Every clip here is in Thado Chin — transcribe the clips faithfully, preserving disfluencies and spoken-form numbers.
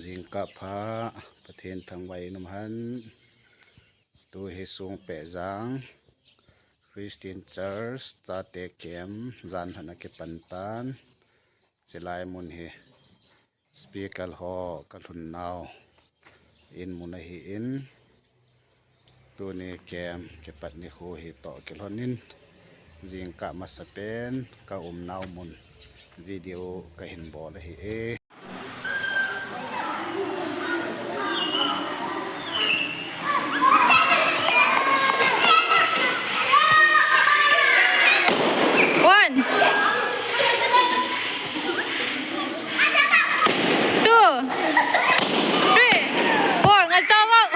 Jingkah pha, Pathen thangvah in umhen. Tu hi Songpehjang Christian Church chate camp jan lhon akipan tan. Chulai mun hi speaker ho kalhun nau in mun ahin. Tuni camp kipat nikho hi toh kilhon in, jingkah masapen ka um nau mun video kahin bol ahi e. One, two, three, four. Ngal tawau.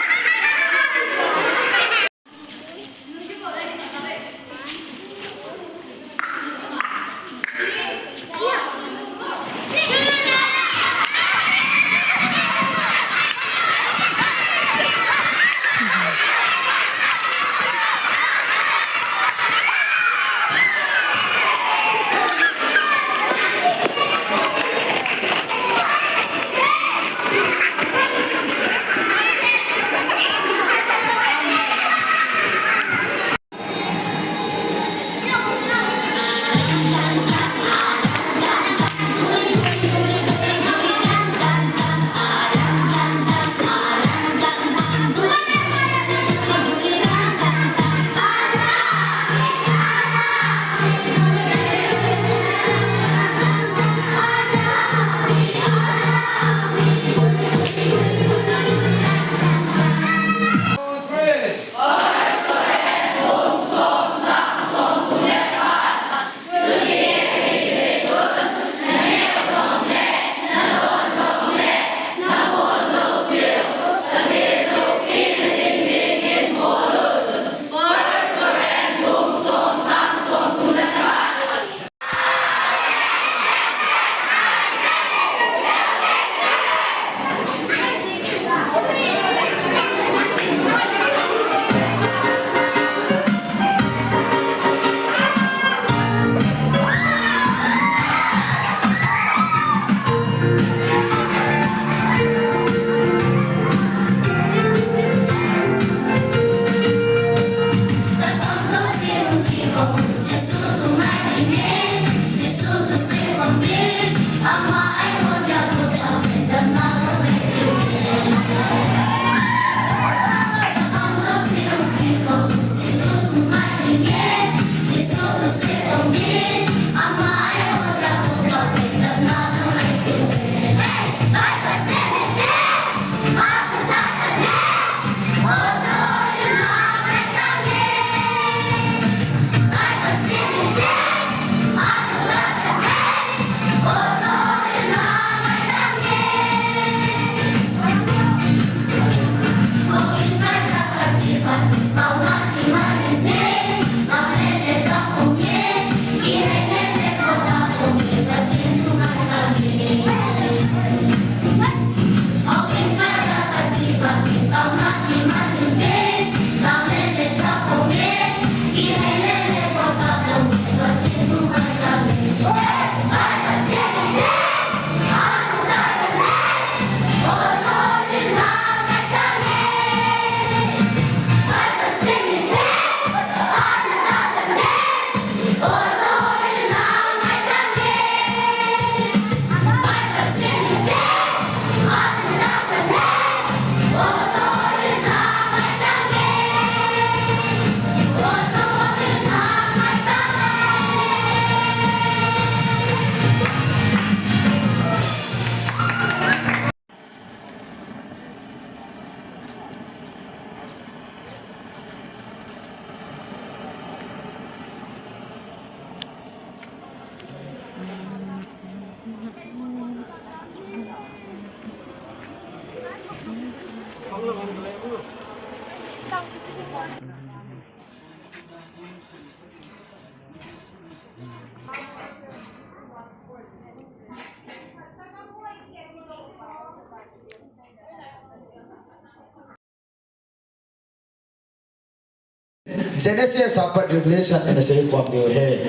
Genesis apat Revelation in a series form you have.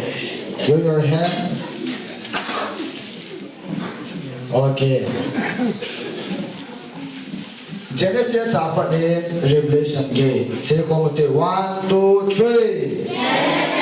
Show your hand. Okay. Genesis apat in Revelation gei. Seikhom ute, one, two, three. One,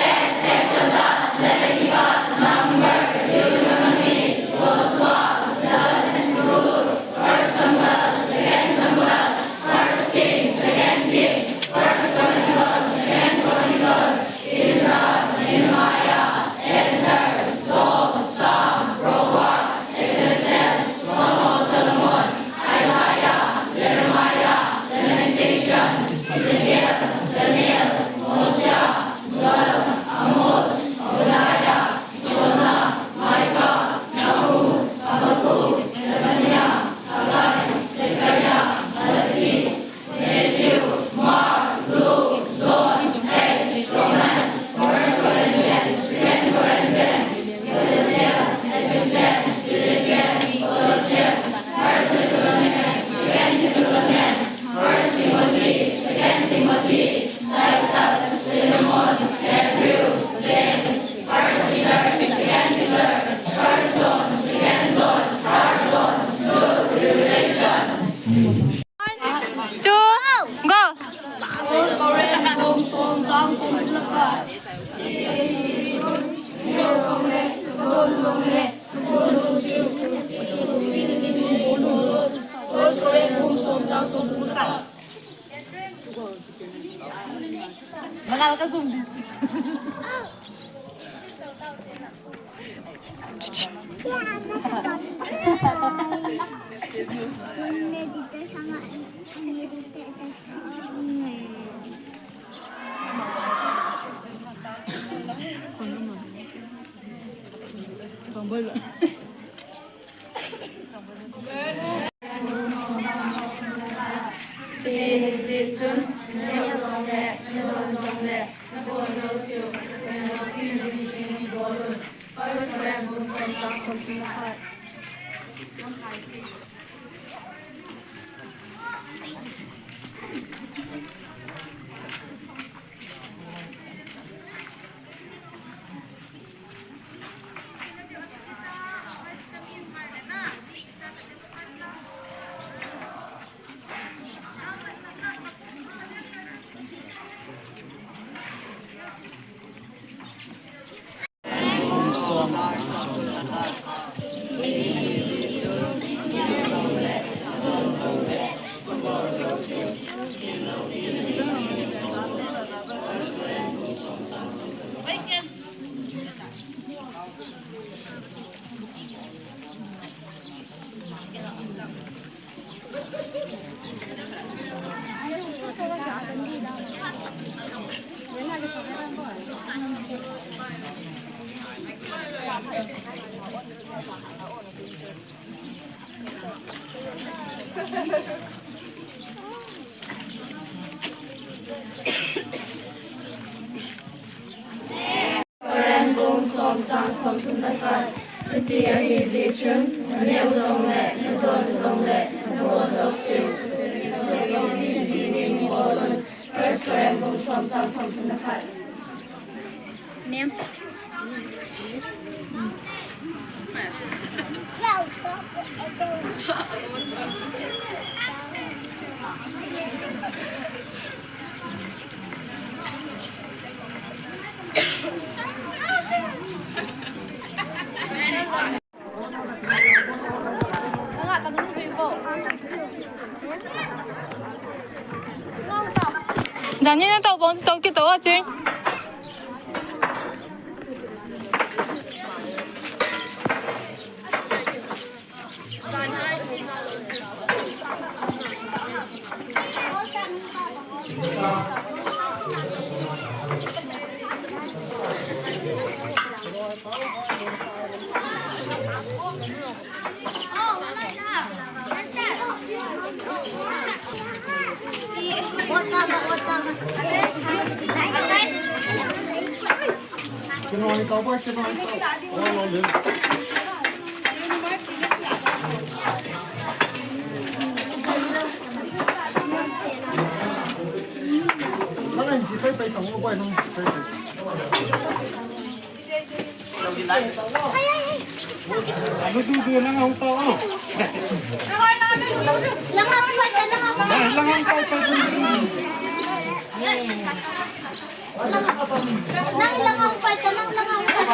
two, go. Manal ka zoom. Korin bung som chang somthum le khat. Chuti ahi jeh chun, naneo jongle, nadon jongle, nabol jouseu, First Korin bung som chang somthum le khat. Nem. Jani na tau bong tau ki tau a ching. Alu du du lang ang tao. Lang ang pa, lang ang pa. Lang ang pa, pa. Nang lang ang pa, nang lang ang pa.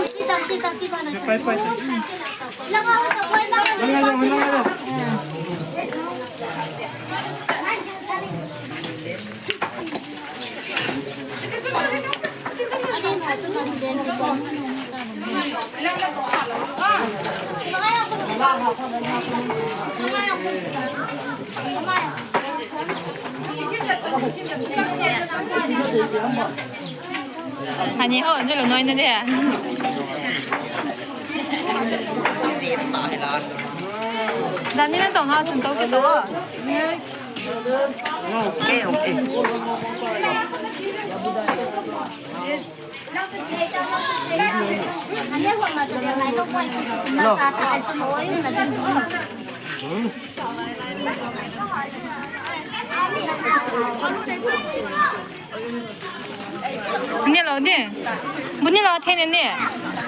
Sita, sita, sita na. Pai, pai. Lang ang pa, lang ang pa. Lang ang pa, lang ang pa. Ani ho, ni lo noi na de. Dan ni na tong ha, tong to ke to. Okay, okay. Ni lo de. Bu ni lo the ne ne.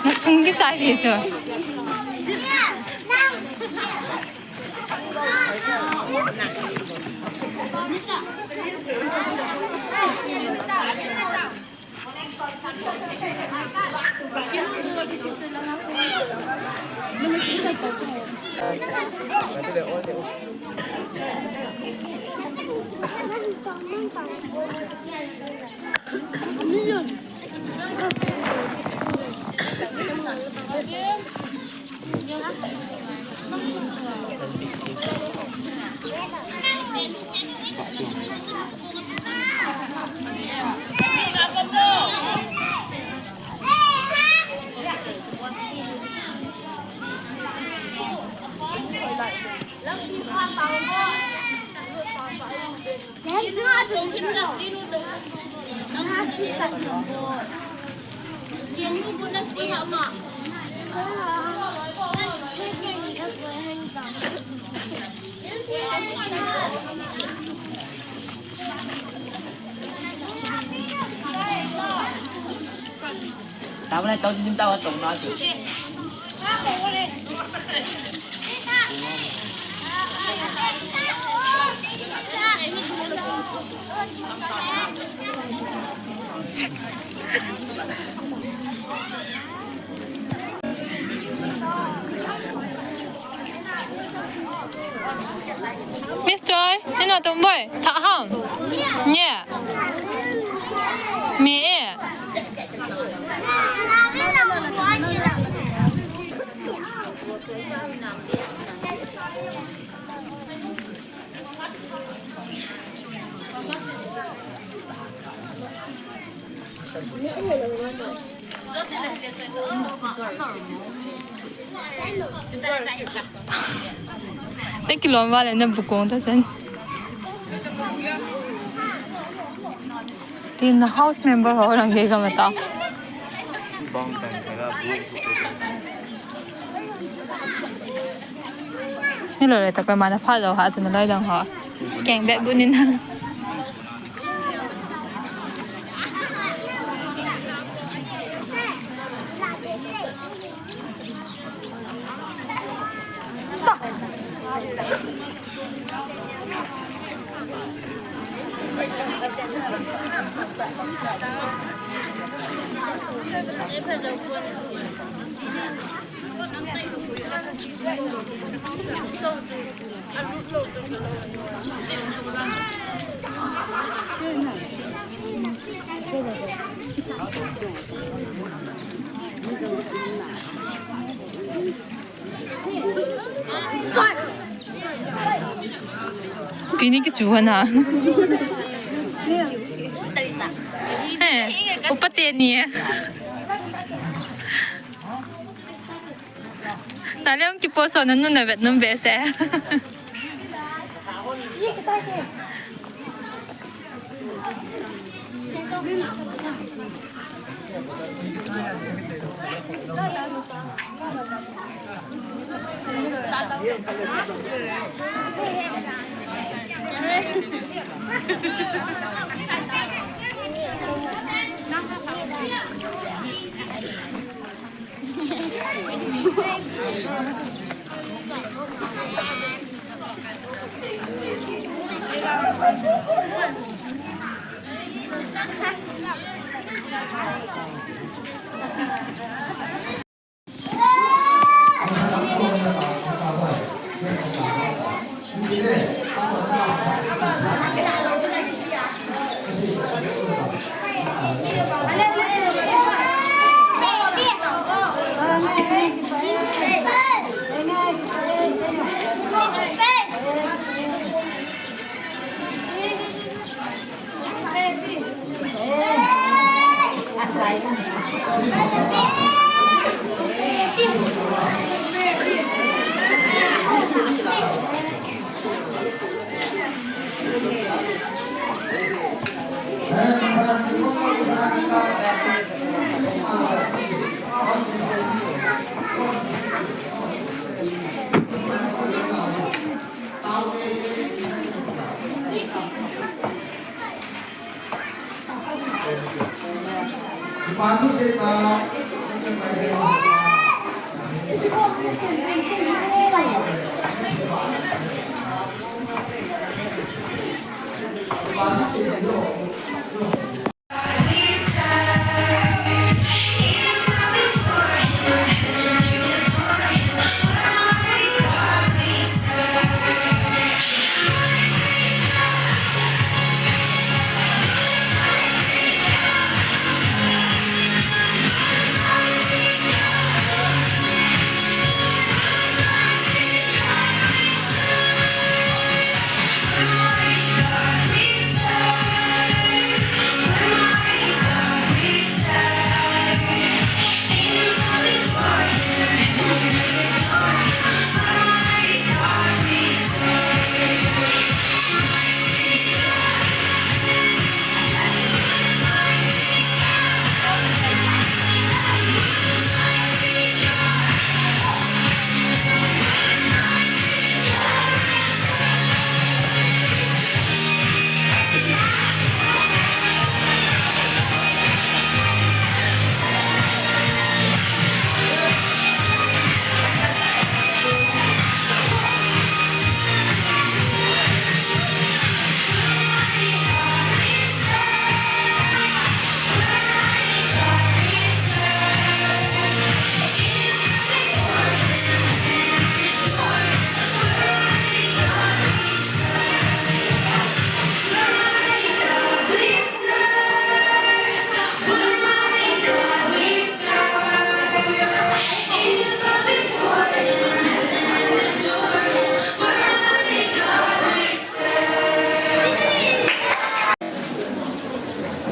Na sung ki chai hi chu. Tao na, tao din tao tong na tu. Miss Choi, ni no tum boi, tha ham. Nye. Mi e. Te kilom vale na bukong ta sen. Tin na house member ho lang ke ka mata. Ni lo le ta ko mana pha lo ha chu na lai dang ho. Keng bet bu ni na. Pini ki chuan a. Eh, upa teni. Nale ong kiposo na nuna vet num bese.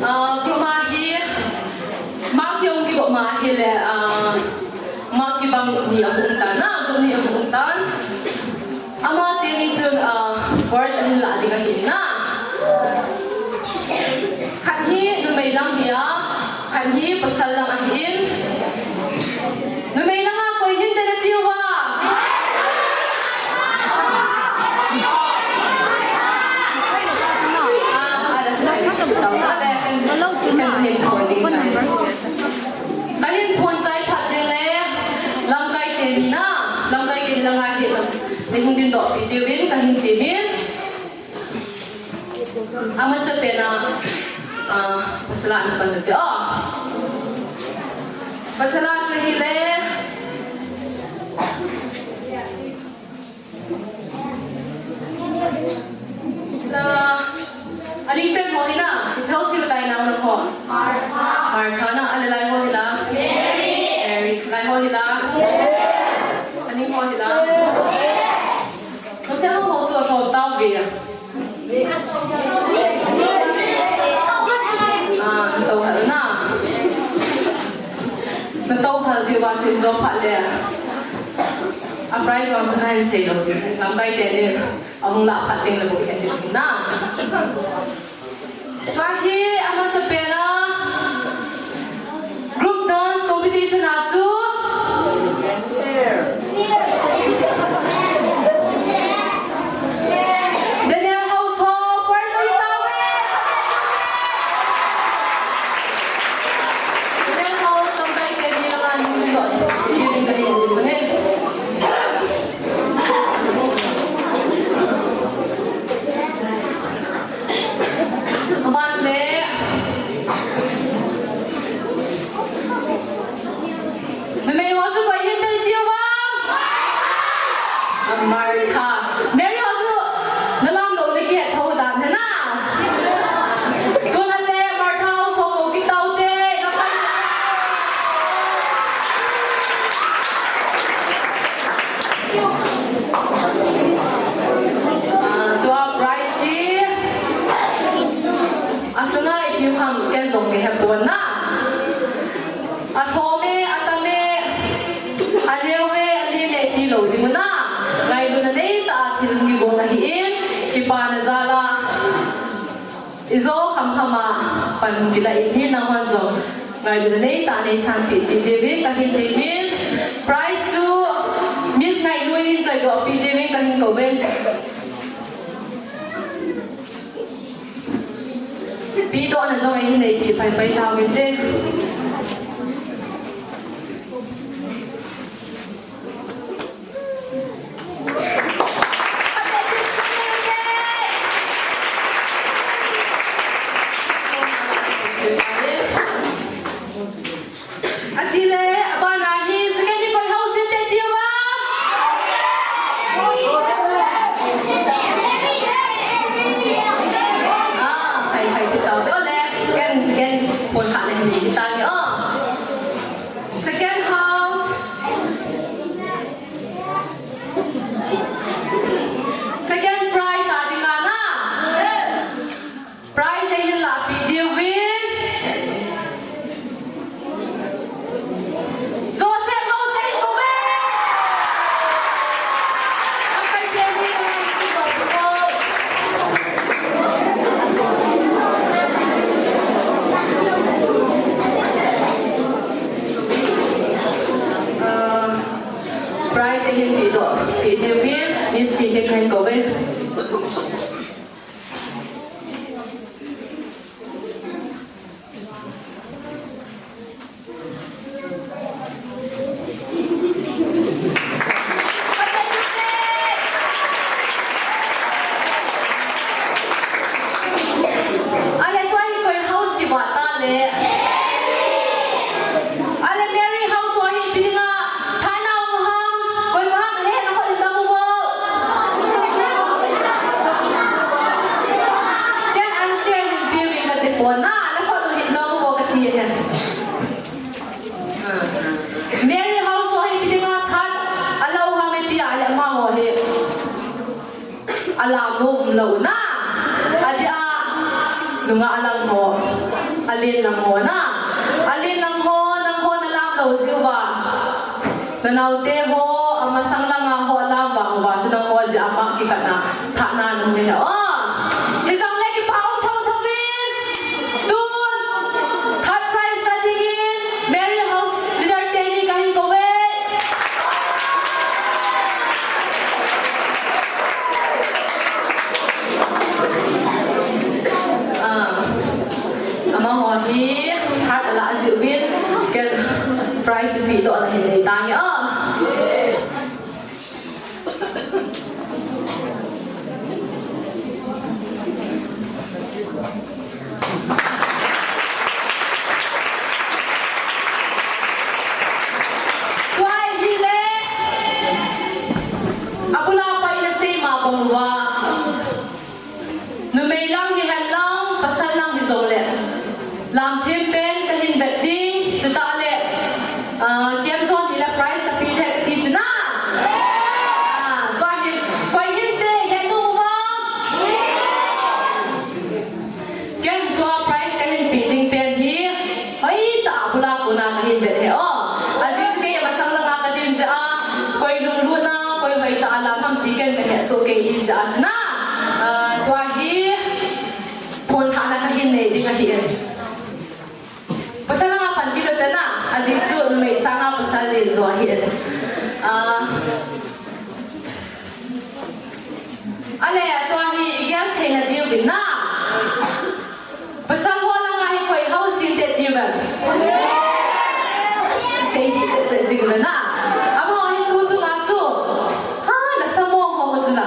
Ah, group ma hi, mark hi hung kigo ma hi le, ah, mark kibang ni ahung um tan, ah, group ni ahung um tan. Ama teni chun, ah, first ahin la ding ahin na. Khat hi numei lang hi a, khat hi pasal lang ahin. Numei langa koi hinte nati uva? Kahin phone chai phat ding le, lamkai teni na, lamkai teni langa hi, nahung dingdoh pi diuvin, kahin temin. Amasapen a, ah, pasal a napan nate o. Pasal a chu hile. La, aling pen ho hina, thil thil tai na ho. Martha na, ale lai ho hila. Mary. Mary. Lai ho hila. Aling ho hila. Joseph ho chu athom tauve. Ah, natouhal na. Natouhal jiu va chu jo phat le. A prize vang chu kahin sei lou. Lamkai teni ahung la phat teng le bou kahin ti na. Tua hi amasapen a group dance competition a chu Daniel House ho first hi tauve. Daniel House lamkai teni langa hin chin doh. Hepon na. Athom e, atam e, aneo e, alen e tilou ding u na. Ngailutna neitah a thil kigong ahin, kipana jal a. Ijo khamkham a pan kilah in hi nahon jong ngailutna neitah a neisan peh cheh diuvin kahin temmin. Prize chu Miss Ngailun in choidoh peh diuvin kahin kou ve. Pehdohna jong eihin neipeh paipai tauvinte. Atile, abana hi second hi koi ho sinte tiu va. Ah, khai khai ti tau tole. Second, second, pon kha le ni ta ni o. Second house. Second prize a dinga na. Prize eihin lahpeh diuvin. Joseph House kahin kou ve. Akai te ni kahin kou ve. Ah, prize eihin pehdoh peh diuvin, Miss T K kahin kou ve. Ale tua hi koi house ti ba ta le. Ale Mary House ho hi ipi dinga thana um ham, koi ko ham he na khut in dam u vo. Ken answer hin pe uvin kati pon na, na khut in dam u vo kati ahi. Mary House ho hi ipi dinga that a la u ham e ti a le amaho hi. Alam nom lou na. Adeh a, nungah lang ho, alen lang ho na. Alen lang ho, nangho nalam lou jeh uva. Nanaote ho, amasang langa ho alam vang uva, chu nangho jeh a mark kikatna, thahna nahung hi o. Hijongle kipa um thotho vin. Tun, third prize na dingin, Mary House leader teni kahin kou ve. Ah, amaho hi, third ala jeh uvin, ken prize pehdoh na hin nei tange o. Tua hile, abula pai na sei ma bang uva. Numei lang hihen lang, pasal lang hijongle. Lamthem pen kahin vet ding, chutah le, ah, kem jon hile prize kape ding kati chu na. Ah, koi hin, koi hinte, het nom uvam. Ken tua prize kahin pe ding pen hi, hoitah a bula kona kahin vet ahi o. Ajeh chu kei amasang langa kadin jeh a, koi lunglutna, koi hoitah a lam ham ti ken kahet soh kei ahi jeh a chu na. Ah, tua hi, phone thahna kahin nei ding ahi e. Pasal langa pan kit ute na, ajeh chu numei sanga pasal len jo ahi e. Ah, ale, tua hi i guess theina diuvin na. Pasal ho langa hi koi ho sinte diu em. Sei di te te jing na. Amaho hi tu chunga chu. Ha, nasa mong mong chu na.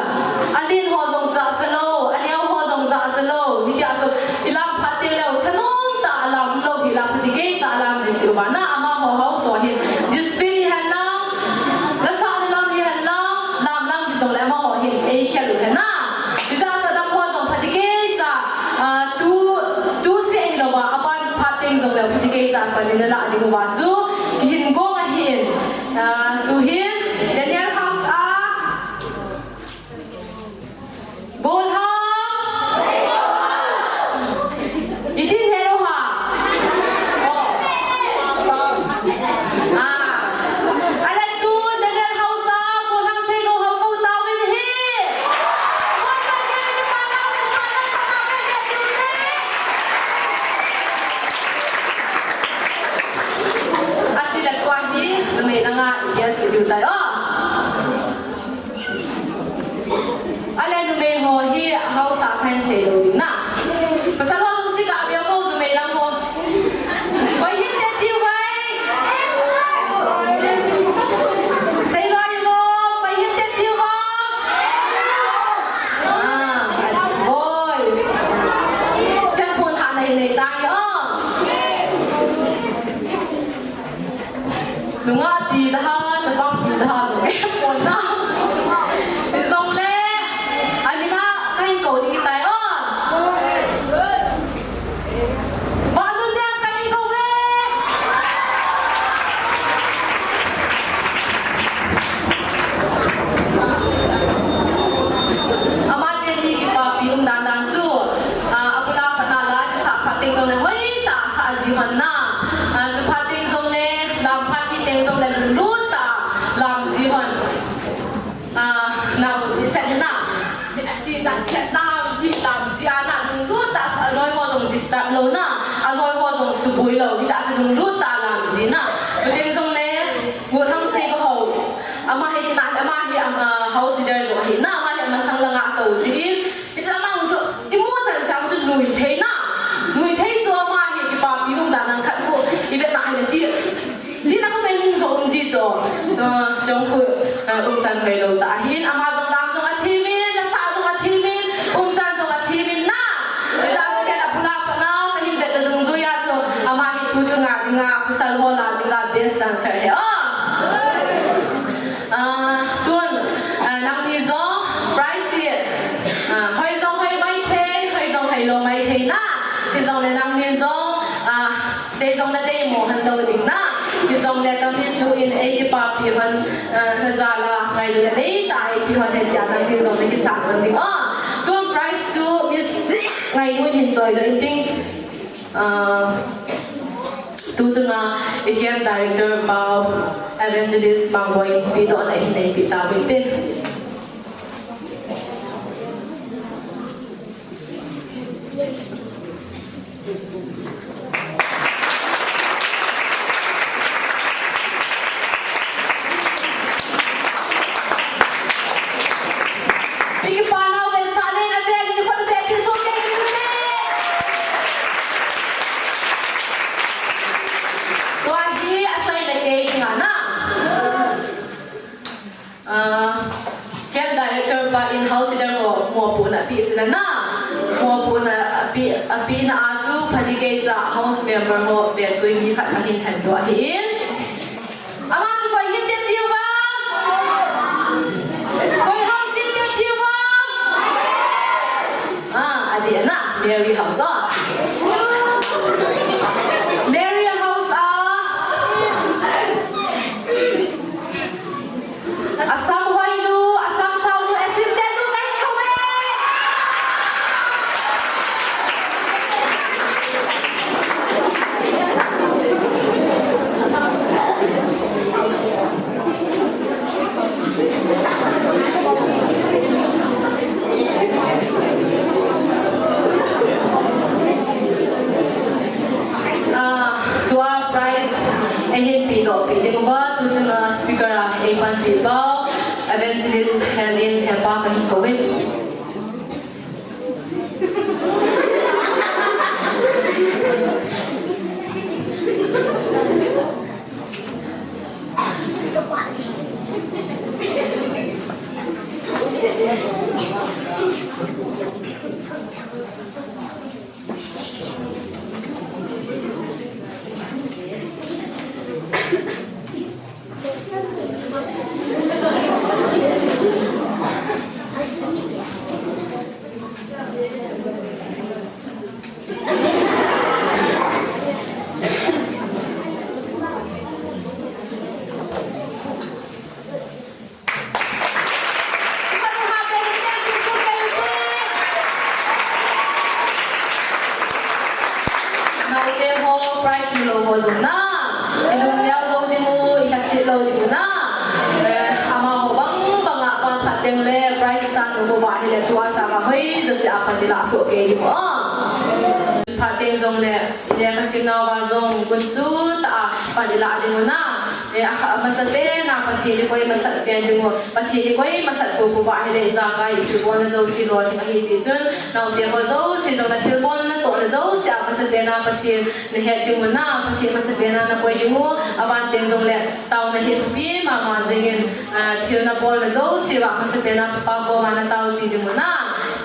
Alen ho jong jachat lou, aneo ho jong jachat lou. Hitia chu i lam phat teng leu, thanom tah a lam lou hi lam phat ding kei cha lam ji chu ba na amaho ho so hi. Discipline hi hen lang, nasa lam hi hen lang, lam lam hi jong le amaho hi ei khel u hen na. Hijeh chun nangho jong phat ding kei cha, ah, tu, tu se hi lou va, aban phat teng jong le phat ding kei cha pan in na la ding uva chu, kihin gong ahi in, ah, tu hin, Daniel House a, Gold ham? Itin he lou ham? Daha, chapang ti daha jong e pon na. Hijongle, amina kahin kou ding ahitai o. Balun dia kahin kou ve. Ama teni kipapi um dan dan chu, ah, abula pat na la kisah phat teng jongle hoitah a sah ji hon na. Ah, chu phat teng jongle, lam phat hi teng jongle lunglut tah a lam ji hon. Ah, nang ni set na. Asi dan khet na, di lam ji a na, lunglut tah a, aloi ho jong disturb lou na, aloi ho jong suboi lou, hitah chu lunglut tah a lam ji na. Chuteng jongle, Pu Thangsei kaho. Ama hi na, ama hi, ama house leader jong ahi na, ama hi amasang langa atou jin. Hichu ama hung chu, imu chan sang chu nui thei na. Nui thei chu ama hi kipapi lungdan nang khat khu, ivet na hi na ti. Ti na khu mei hung jong um ji chu. Chu, chong khu, ah, umchan hoilou tah ahin, ama jong lam jong athim in, nasah jong athim in, umchan jong athim in na. Hijeh chun abula pat na, kahin vet na dungjuia chu, ama hi tu chunga dinga, pasal ho lah a dinga best dancer ahi o. Ah, tun, ah, nangni jong prize hi, ah, hoi jong hoi maithei, hoi jong hoilou maithei na. Hijongle nangni jong, ah, dei jong nadei mo hon lou ding na. Hijongle ka miss nu in eikipapi hon, ah, najal a ngailutna neitah a eipe hon ahi tia nangni jong nakisah lou ding. Ah, tun prize chu miss ngainu in hin choi doh in ting. Ah, tu chunga i camp director pa Evangelist Mangboi in pedohna in neipe tauvin tin. Ah, camp director pa in house leader ho mopohna ape suna na. Mopohna ape, apehna a chu phatecha house member ho pesui mi khat ahin lhendoh ahin. Ama chu koi hinte tiu va? Koi house hinte tiu va? Ah, adih na, Mary house, oh. Mary house, ah. Asam hoinu, asam saonu, assistant nu kahin kou e. Ah, tua prize eihin pedoh peh ding uva, tu chunga speaker a eipanpi pau, Evangelist Helen Hepa kahin kou e. Naote ho prize mulou ho jong na. Ilung leo lou ding u, ilhaset lou ding u na. Eh, amaho bang bang a pang phat teng le prize san u ba hi le tua sa ba hoi jo chi a pan ilah soh kei ding u. Phat teng jong le, lekha sim nauva jong gunchu tah a pan ilah ding u na. Eh, akha, amasapen a Pathen hi koi masat pen ding u, Pathen hi koi masat popo ba hile ijakai i thilbolna jouse lolhing ahi jeh chun, naote ho jouse jong na thilbolna tohna jouse a amasapen a Pathen na het ding u na, Pathen amasapen a na koi ding u, aban teng jong le taona hi thupi mama jing in, ah, thil na bolna jouse uva amasapen a Papa koma na tao ji ding u na,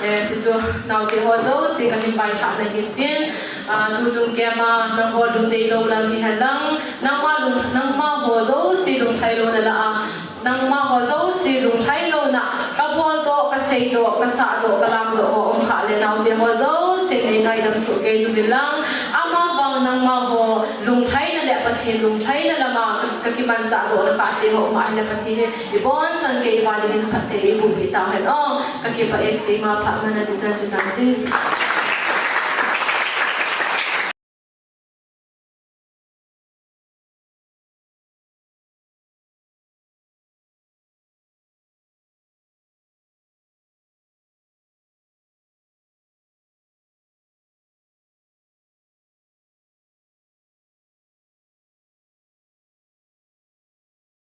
eh, chuchu naote ho jouse kahin baithah na hin tin, Ah, tuchung keima nangho lungdei lou lam hi henlang, nangma lung, nangma ho jouse lunglhai louna lah a, nangma ho jouse lunglhai louna, kabol toh, kasei toh, kasah toh, kalam toh ho um kha le naote ho jouse nei ngaidam soh kei uvin lang, amavang nangma ho lunglhaina le Pathen lunglhaina lama ka, kakimanchah doh na kate ho um ahile Pathen in ibonchauva kei vale hin phatthei eiboh peh tauhen o, kakipah e, keima phat mana chichan chu nang tin.